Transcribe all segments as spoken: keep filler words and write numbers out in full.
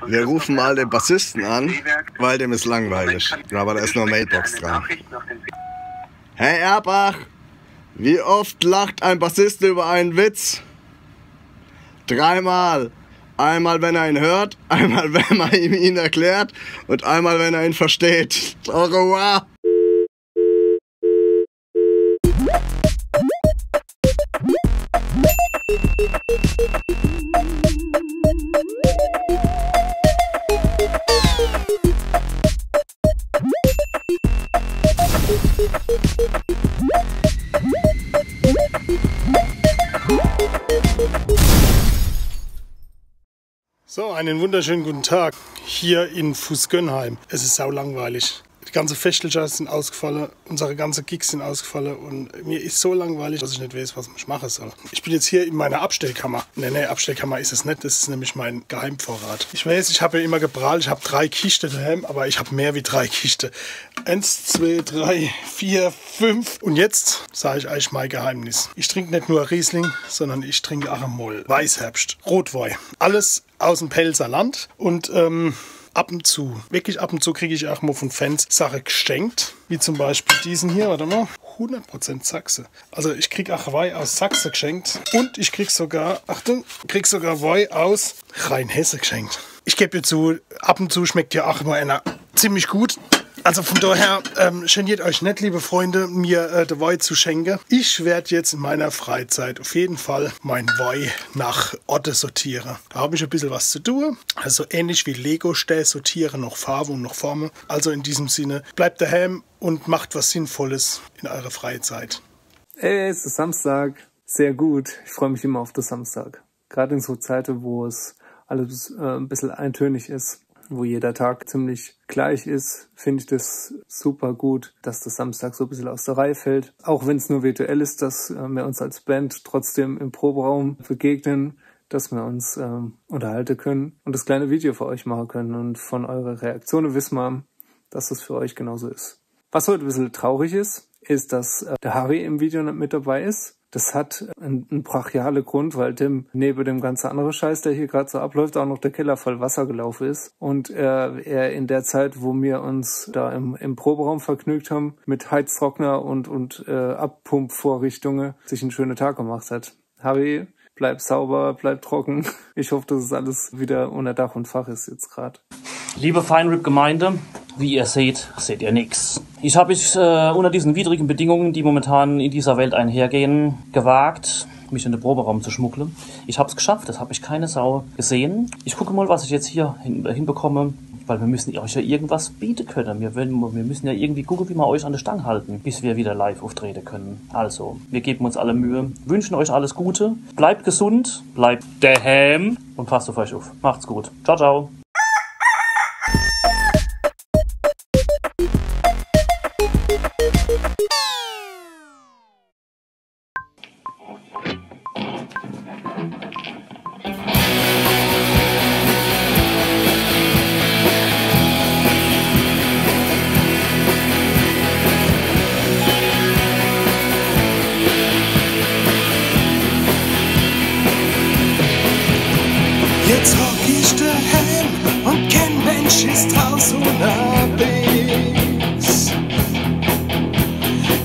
Wir rufen mal den Bassisten an, weil dem ist langweilig. Aber da ist nur Mailbox dran. Hey Erbach, wie oft lacht ein Bassist über einen Witz? Dreimal. Einmal, wenn er ihn hört, einmal, wenn man ihm ihn erklärt und einmal, wenn er ihn versteht. Au revoir. So, einen wunderschönen guten Tag hier in Fußgönheim. Es ist sau langweilig. Die ganze Festelcher sind ausgefallen, unsere ganze Gigs sind ausgefallen und mir ist so langweilig, dass ich nicht weiß, was ich machen soll. Ich bin jetzt hier in meiner Abstellkammer. Nee, nee, Abstellkammer ist es nicht, das ist nämlich mein Geheimvorrat. Ich weiß, ich habe ja immer geprahlt, ich habe drei Kisten daheim, aber ich habe mehr wie drei Kisten. Eins, zwei, drei, vier, fünf. Und jetzt sage ich euch mein Geheimnis. Ich trinke nicht nur Riesling, sondern ich trinke auch einmal Weißherbst, Rotwein. Alles aus dem Pälzer Land und ähm, ab und zu, wirklich ab und zu kriege ich auch mal von Fans Sachen geschenkt, wie zum Beispiel diesen hier, warte mal, hundert Prozent Sachse. Also ich kriege auch Wein aus Sachse geschenkt und ich kriege sogar, Achtung, kriege sogar Wein aus Rheinhesse geschenkt. Ich gebe zu, ab und zu schmeckt ja auch mal einer ziemlich gut. Also von daher, ähm, geniert euch nicht, liebe Freunde, mir äh, den Wein zu schenken. Ich werde jetzt in meiner Freizeit auf jeden Fall mein Wein nach Orte sortieren. Da habe ich ein bisschen was zu tun. Also ähnlich wie Lego-Steine sortieren, nach Farbe und nach Formen. Also in diesem Sinne, bleibt daheim und macht was Sinnvolles in eurer Freizeit. Ey, es ist Samstag. Sehr gut. Ich freue mich immer auf den Samstag. Gerade in so Zeiten, wo es alles äh, ein bisschen eintönig ist, wo jeder Tag ziemlich gleich ist, finde ich das super gut, dass das Samstag so ein bisschen aus der Reihe fällt. Auch wenn es nur virtuell ist, dass äh, wir uns als Band trotzdem im Proberaum begegnen, dass wir uns ähm, unterhalten können und das kleine Video für euch machen können und von eurer Reaktion wissen wir, dass das für euch genauso ist. Was heute ein bisschen traurig ist, ist, dass äh, der Harry im Video nicht mit dabei ist. Das hat einen, einen brachialen Grund, weil dem neben dem ganzen anderen Scheiß, der hier gerade so abläuft, auch noch der Keller voll Wasser gelaufen ist. Und äh, er in der Zeit, wo wir uns da im, im Proberaum vergnügt haben, mit Heiztrockner und, und äh, Abpumpvorrichtungen sich einen schönen Tag gemacht hat. Harry, bleib sauber, bleib trocken. Ich hoffe, dass es alles wieder unter Dach und Fach ist jetzt gerade. Liebe Fine R.I.P.-Gemeinde, wie ihr seht, seht ihr nix. Ich habe mich äh, unter diesen widrigen Bedingungen, die momentan in dieser Welt einhergehen, gewagt, mich in den Proberaum zu schmuggeln. Ich habe es geschafft, es hat mich keine Sau gesehen. Ich gucke mal, was ich jetzt hier hin, hinbekomme, weil wir müssen euch ja irgendwas bieten können. Wir, werden, wir müssen ja irgendwie gucken, wie wir euch an der Stange halten, bis wir wieder live auftreten können. Also, wir geben uns alle Mühe, wünschen euch alles Gute, bleibt gesund, bleibt daheim und passt auf euch auf. Macht's gut. Ciao, ciao. Jetzt hock ich daheim und kein Mensch ist draußen unterwegs.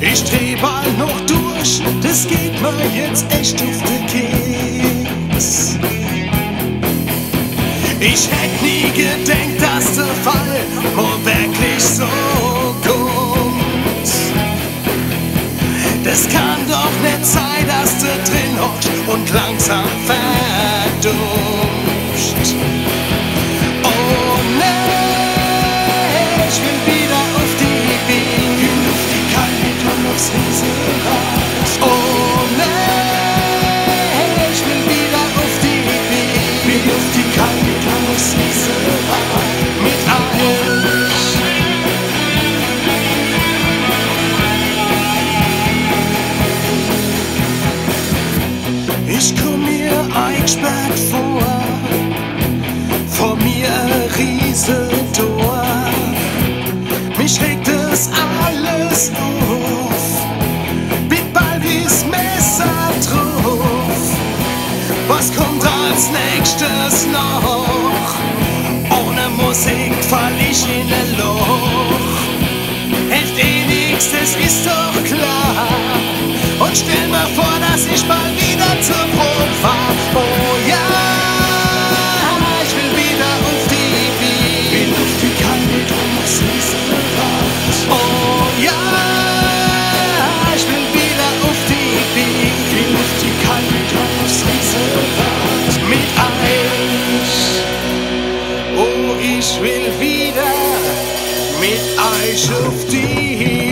Ich dreh bald noch durch, das geht mir jetzt echt auf den Keks. Ich hätt nie gedenkt, dass der Fall mal wirklich so kommt. Das kann doch nicht sein, dass du drin hockst und langsam verdummst. Oh nee, ich will wieder auf die Bühne, will auf die Kaltbeton aufs Riesenrad. Oh nee, ich will wieder auf die Bühne, will auf die Kaltbeton aufs Riesenrad mit euch. Ich komm mir eingesperrt vor, vor mir ein Riesentor. Mich regt das alles auf, bin bald wie's Messer drauf. Was kommt als nächstes noch? in e Loch. Helft eh nix, des is doch klar. Un stell mer vor, dass ich bald wieder zur Prob fahr. Oh ja, ich will wieder uf die Wies. Will uf die kalte Donauwies. Oh ja, ich will wieder uf die Wies. Will uf die kalte Donauwies. Mit eich. Oh, ich will wieder mit eich uf die